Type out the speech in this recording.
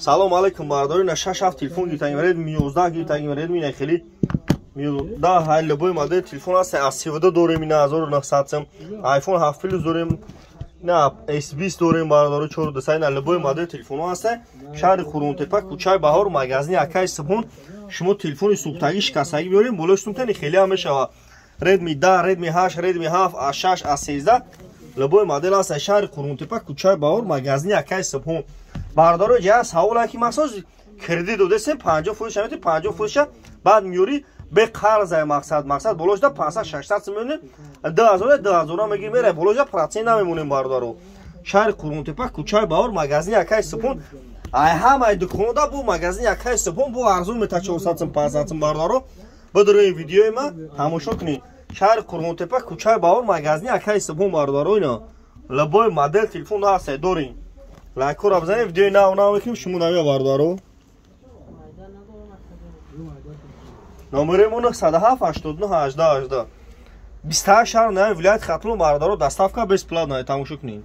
Салом алейкум, бародари, на 6-7 телефон гирифтагим, Redmi 11 гирифтагим, Redmi на хеле да, ҳай любой модел телефон аст, A32 дорем, ина 1900 сом, iPhone 7 Plus дорем, на S20 дорем, бародаро, 400, на любой модел телефон аст. Шаҳри Қурғонтепа, кӯчаи Баҳор, магазини Акаи Субҳон. Шумо телефони сӯхтагӣ, шикастагӣ биёрем, болои сумтани хеле ҳам мешавад. Redmi 10, Redmi 8, Redmi 7, A6, A13, любой модел аст. Шаҳри Қурғонтепа, кӯчаи Баҳор, магазини Акаи Субҳон. Бародаро, ҷа саволе ки махсус кредит додесем, 50 фоиз шамети, 50 фоизша баъд меёрӣ, бе қарзай. Мақсад болошда 500, 600 сом мемонем, 2000, 2000 мегирем, мерай, болошда процент намемонем, бародаро. Шаҳри Қурғонтепа, кӯчаи Баҳор, магазини Акаи Субҳон. Ай ҳамаи дуконда бу магазини Акаи Субҳон бу арзон мета, 400 сом, 500 сом. Бародаро, бидурои видеои ма тамошо кунед. Шаҳри Қурғонтепа, кӯчаи Баҳор, магазини Акаи Субҳон. Бародаро, ина любой модел телефон ҳаст, дорем. Лайкҳоро бизанед, видеои нав нав мекунем, шумо намея, бародаро. Номерои мо 907 89 18 18. 28 шаҳр, нави вилояти Хатлон, бародаро, доставка бесплатная, тамошо кунед.